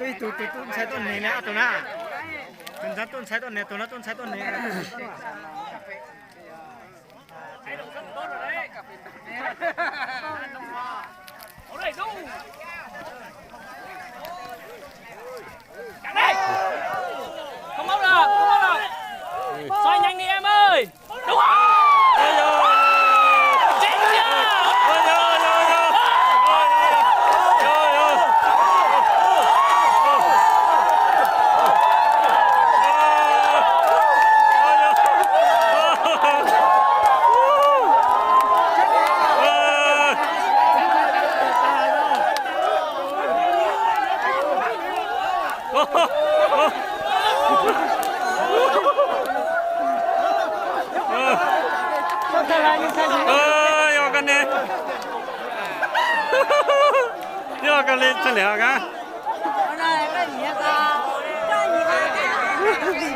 Ib tug tub ntxhais tuaj neg na, ob tug na. Tub ntxhais tuaj neg, tug no tub ntxhais tuaj neg. Không máu rồi, không máu rồi. Xoay nhanh đi em ơi. Đúng rồi. Chết chưa? Yog koj ne, yog koj li txhaj li hov ka.